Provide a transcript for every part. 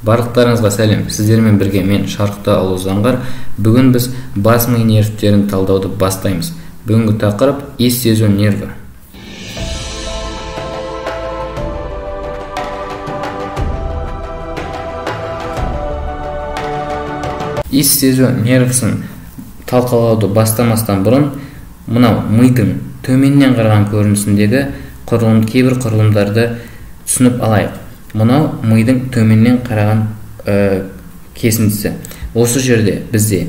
Барлықтарыңызға сәлем. Сіздермен бірге мен Шарықтаұлы Заңғар. Бүгін біз бас ми нервтерін талдауды бастаймыз. Бүгінгі тақырып иіс сезу нерві. Иіс сезу нервісін талқылауды бастамастан бұрын мынау мидың төменнен қараған көрінісіндегі құрылым, кейбір құрылымдарды түсініп алайық. Мынау мидың төменнен қараған кесіндісі. Осы жерде бізде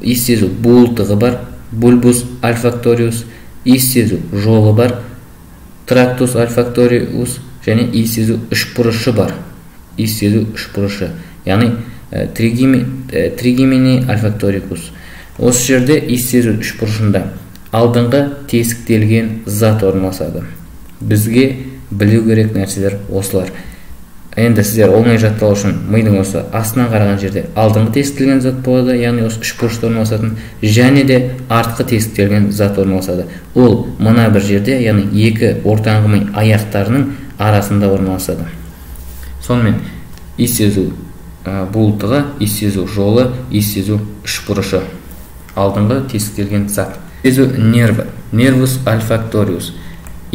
иіс сезу буылтығы бар, bulbus olfactorius, иіс сезу жолы бар, tractus olfactorius және иіс сезу үшбұрышы бар. Иіс сезу үшбұрышы, яғни тригемини olfactoricus. Осы жерде иіс сезу үшбұрышында алдыңғы тесіктелген зат орналасады. Бізге білу керек нәрселер осылар. Енді сіздер оңай жатталу үшін мидың осы астынан қараған жерде алдыңғы тесіктелген зат болады, яғни осы үшбұрышта орналасатын, және де артқы тесіктелген зат орналасады. Ол мына бір жерде, яғни екі ортаңғы ми аяқтарының арасында орналасады. Сонымен иіс сезу буылтығы, иіс сезу жолы, иіс сезу үшбұрышы, алдыңғы тесіктелген зат. Иіс сезу нерві, nervus olfactorius.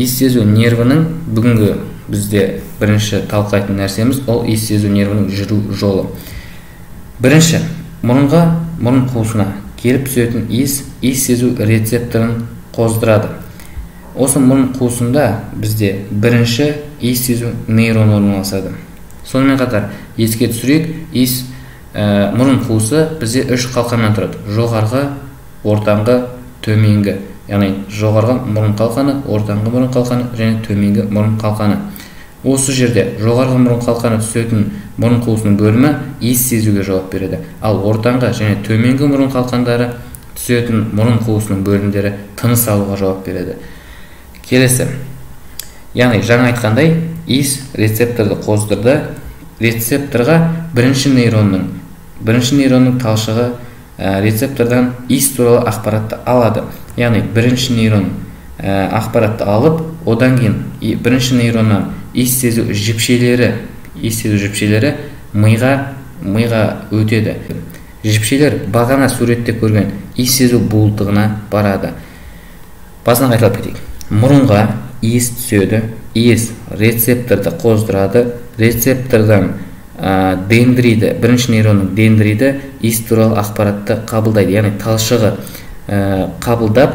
Иіс сезу нервінің бүгінгі бізде бірінші талқылайтын нәрсеміз ол иіс сезу нервінің жүру жолы. Бірінші, мұрынға, мұрын қуысына келіп түсетін иіс иіс сезу рецепторын қоздырады. Осы мұрын қуысында бізде бірінші иіс сезу нейроны орналасады. Сонымен қатар еске түсірейік, иіс мұрын қуысы бізде үш қалқаннан тұрады: жоғарғы, ортаңғы, төменгі. Яғни жоғарғы мұрын қалқаны, ортаңғы мұрын қалқаны және төменгі мұрын қалқаны. Осы жерде жоғарғы мұрын қалқаны түсетін мұрын қуысының бөлімі иіс сезуге жауап береді. Ал ортаңғы және төменгі мұрын қалқандары түсетін мұрын қуысының бөлімдері тыныс алуға жауап береді. Келесі, яғни жаңа айтқандай, иіс рецепторды қоздырды. Рецепторға бірінші нейронның талшығы рецептордан иіс туралы ақпаратты алады. Яғни бірінші нейрон ақпаратты алып, одан кейін бірінші нейроннан иіс сезу жіпшелері миға өтеді. Жіпшелер бағана суретте көрген иіс сезу буылтығына барады. Басынан қайталап кетейік. Мұрынға иіс түседі, иіс рецепторды қоздырады, рецептордан дендриді, бірінші нейронның дендриді иіс туралы ақпаратты қабылдайды. Яғни талшығы қабылдап,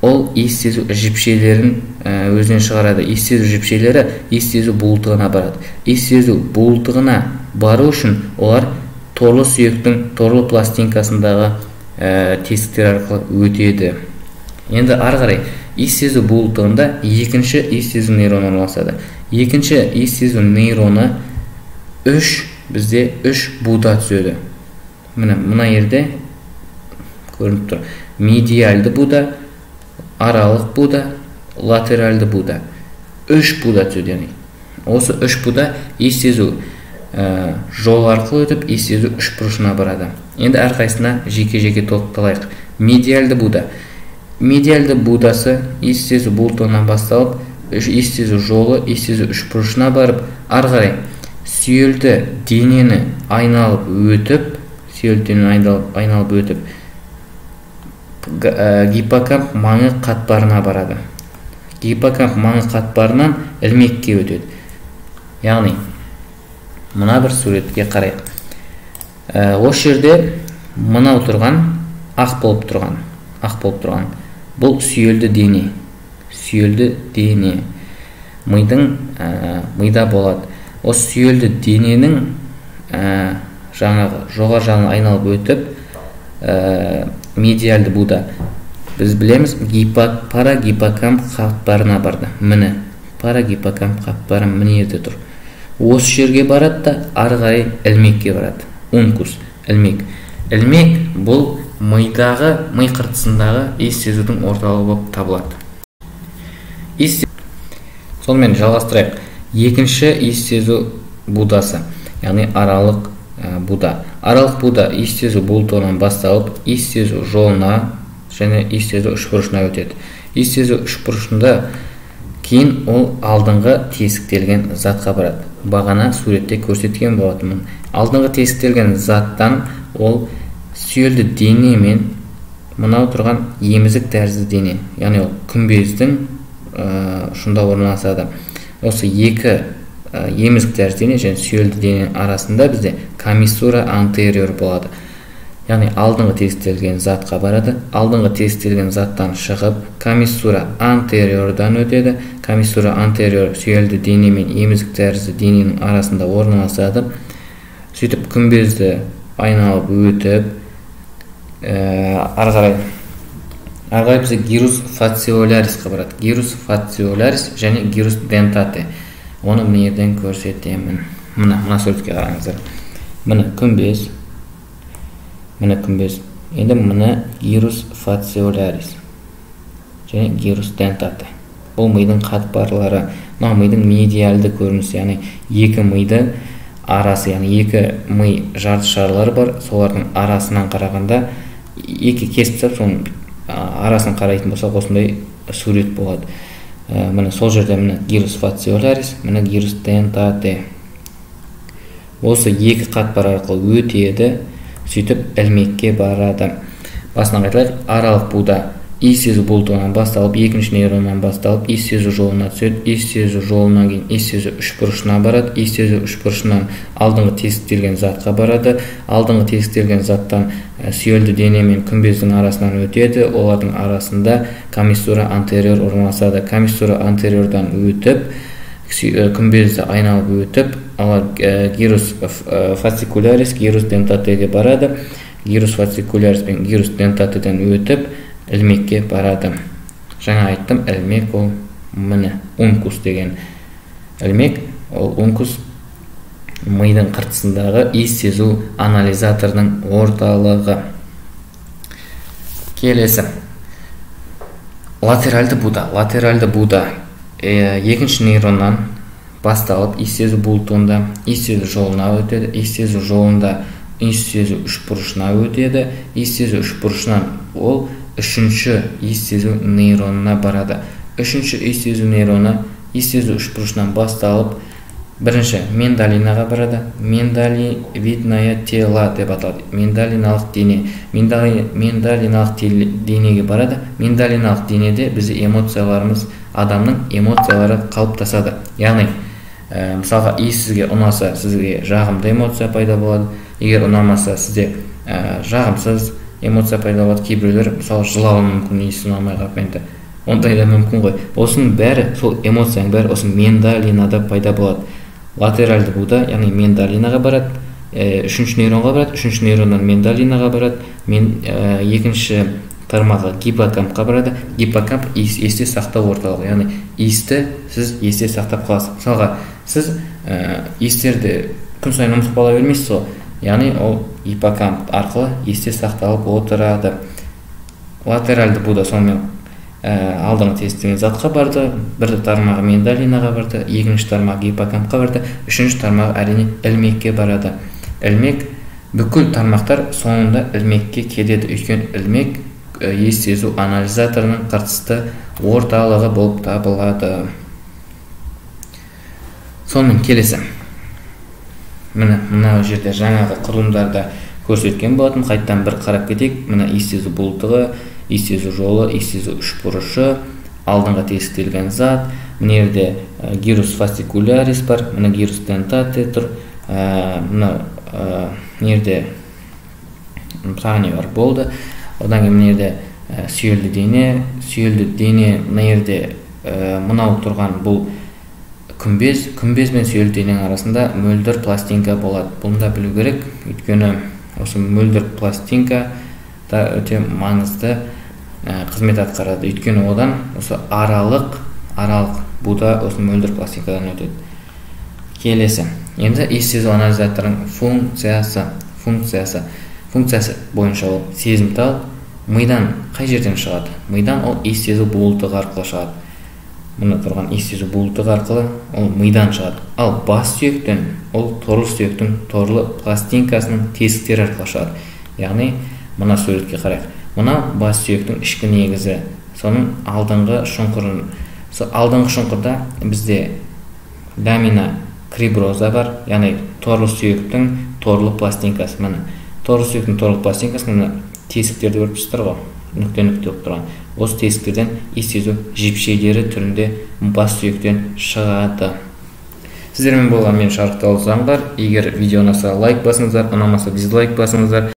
ол иіс сезу жіпшелерін өзінен шығарады. Иіс сезу жіпшелері иіс сезу буылтығына барады. Иіс сезу буылтығына бару үшін олар торлы сүйектің торлы пластинкасындағы тесіктер арқылы өтеді. Енді ары қарай иіс сезу буылтығында екінші иіс сезу нейроны орналасады. Екінші иіс сезу нейроны бізде үш буда түседі. Міне мына жерде көрініп тұр. Медиальды буда, аралық буда, латеральды буда. Үш буда түседі, яғни. Осы үш буда иіс сезу жол арқылы өтіп, иіс сезу үшбұрышына барады. Енді әрқайсысына жеке-жеке тоқталайық. Медиальды буда. Медиальды будасы иіс сезу буылтығынан басталып, иіс сезу жолы, иіс сезу үшбұрышына барып, ары қарай сүйелді денені айналып өтіп, гиппокамп маңы қатпарына барады. Гиппокамп маңы қатпарынан ілмекке өтеді. Яғни мына бір суретке қарайық. Осы жерде мынау тұрған ақ болып тұрған, бұл сүйелді дене. Сүйелді дене мидың мида болады. Осы сүйелді дененің жаңағы жоғары жағын айналып өтіп, медиальды буда біз білеміз, парагиппокамп қатпарына барды. Міне парагиппокамп қатпары міне жерде тұр. Осы жерге барады да ары қарай ілмекке барады. Ункус, ілмек. Ілмек бұл мидағы, ми қыртысындағы иіс сезудің орталығы болып табылады. Сонымен жалғастырайық. Екінші иіс сезу будасы, яғни аралық буда. Аралық буда иіс сезу буылтығынан басталып, иіс сезу жолына және иіс сезу үшбұрышына өтеді. Иіс сезу үшбұрышында Кейін ол алдыңғы тесіктелген затқа барады. Бағана суретте көрсеткен болатынмын. Алдыңғы тесіктелген заттан ол сүйелді дене мен мынау тұрған емізік тәрізді дене, яғни ол күмбездің ұшында орналасады. Осы екі емізік тәрізді дене және сүйелді дене арасында бізде комиссура антериор болады. Яғни алдыңғы тесіктелген затқа барады. Алдыңғы тесіктелген заттан шығып комиссура антериордан өтеді. Комиссура антериор сүйелді дене мен емізік тәрізді дененің арасында орналасады. Сөйтіп күмбезді айналып өтіп, ары қарай бізде гирус фациолярисқа барады. Гирус фациолярис және гирус дентате. Оны мына жерден көрсетемін. Мына суретке қараңыздар. Міне күмбез. Міне күмбез. Енді міне гирус фациолярис және гирус дентате. Бұл мидың қатпарлары. Мына мидың медиалды көрінісі, яғни екі миды арасы, яғни екі ми жарты шарлары бар, солардың арасынан қарағанда екі кесіп тастап, соның арасын қарайтын болсақ, осындай сурет болады. Міне сол жерде міне гирус фациолярис, міне гирус дентате. Осы екі қатпар арқылы өтеді, сөйтіп ілмекке барады. Басынан қайталайық. Аралық буда иіс сезу бұлтынан басталып, екінші нейроннан басталып, иіс сезу жолына түседі. Иіс сезу жолынан кейін иіс сезу үшбұрышына барады. Иіс сезу үшбұрышынан алдыңғы тесіктелген затқа барады. Алдыңғы тесіктелген заттан сүйелді дене мен күмбездің арасынан өтеді. Олардың арасында комиссура антериор орналасады. Комиссура антериордан өтіп, күмбезді айналып өтіп, алар гирус фацикулярис, гирус дентатеге барады. Гирус фацикулярис пен гирус дентатеден өтіп, ілмекке барады. Жаңа айттым, ілмек ол міне ункус деген ілмек. Ол ункус мидың қыртысындағы иіс сезу анализаторының орталығы. Келесі латеральды буда. Латеральды буда екінші нейроннан басталып, иіс сезу бұлтында иіс сезу жолына өтеді. Иіс сезу жолында иіс сезу үшбұрышына өтеді. Иіс сезу үшбұрышынан ол үшінші иіс сезу нейронына барады. Үшінші иіс сезу нейроны иіс сезу үшбұрышынан басталып, бірінші миндалинаға барады. Миндалевидное тело деп аталады. Миндалиналық дене. Миндалиналық денеге барады. Миндалиналық денеде бізде эмоцияларымыз, адамның эмоциялары қалыптасады. Яғни, мысалға, иіс сізге ұнаса, сізге жағымды эмоция пайда болады. Егер ұнамаса, сізде жағымсыз эмоция пайда болады. Кейбіреулер, мысалы, жылауы мүмкін, иіс ұнамай қалып енді. Ондай да мүмкін ғой. Осының бәрі, сол эмоцияның бәрі осы миндалинада пайда болады. Латеральды буда, яғни миндалинаға барады, үшінші нейронға барады, үшінші нейроннан миндалинаға барады, екінші тармағы гиппокампқа барады. Гиппокамп есте сақтау орталығы, яғни иісті сіз есте сақтап қаласыз. Мысалға, сіз иістерді күн сайын ұмытып қала бермейсіз ғой, яғни ол гиппокамп арқылы есте сақталып отырады. Латеральды буда сонымен алдыңғы тесттеген затқа барды, бір тармағы миндалинаға барды, екінші тармағы гиппокампқа барды, үшінші тармағы әрине ілмекке барады. Ілмек, бүкіл тармақтар соңында ілмекке келеді, өйткені ілмек ес сезу анализаторының қыртысты орталығы болып табылады. Сонымен келесі. Міне мына жерде жаңағы құрылымдарда көрсеткен болатын, қайтадан бір қарап кетейік. Мына ес сезу бұлтығы, ес сезу жолы, ес сезу үшбұрышы, алдыңғы тесіктелген зат. Мына жерде гирус фасцикулярис бар, мына гирус дентате тұр, мына жерде тағы не бар болды. Одан кейін мына жерде сүйелді дене, сүйелді дене мына жерде мынау тұрған бұл күмбез, күмбез бен сүйелді дененің арасында мөлдір пластинка болады. Бұны да білу керек, өйткені осы мөлдір пластинка да өте маңызды қызмет атқарады. Өйткені одан осы аралық буда осы мөлдір пластинкадан өтеді. Келесі. Енді ес сезу анализаторының функциясы бойынша ол сезімтал мидан қай жерден шығады? Мидан ол ес сезу бұлтығы арқылы шығады. Мына тұрған ес сезу бұлтығы арқылы ол мидан шығады. Ал бас сүйектен ол торлы сүйектің торлы пластинкасының тесіктері арқылы шығады. Яғни мына суретке қарайық. Мына бас сүйектің ішкі негізі, соның алдыңғы шұңқырын, Сол алдыңғы шұңқырда бізде ламина криброза бар, яғни торлы сүйектің торлы пластинкасы. Міне, торлы сүйектің торлы пластинкасы, міне, тесіктерді көріп тұрсыздар ғой, нүкте нүкте болып тұрған. Осы тесіктерден иіс сезу жіпшелері түрінде бас сүйектен шығады. Сіздермен болған мен, Шарықтау Заңғар. Егер видео ұнаса, лайк басыңыздар, ұнамаса, дизлайк басыңыздар.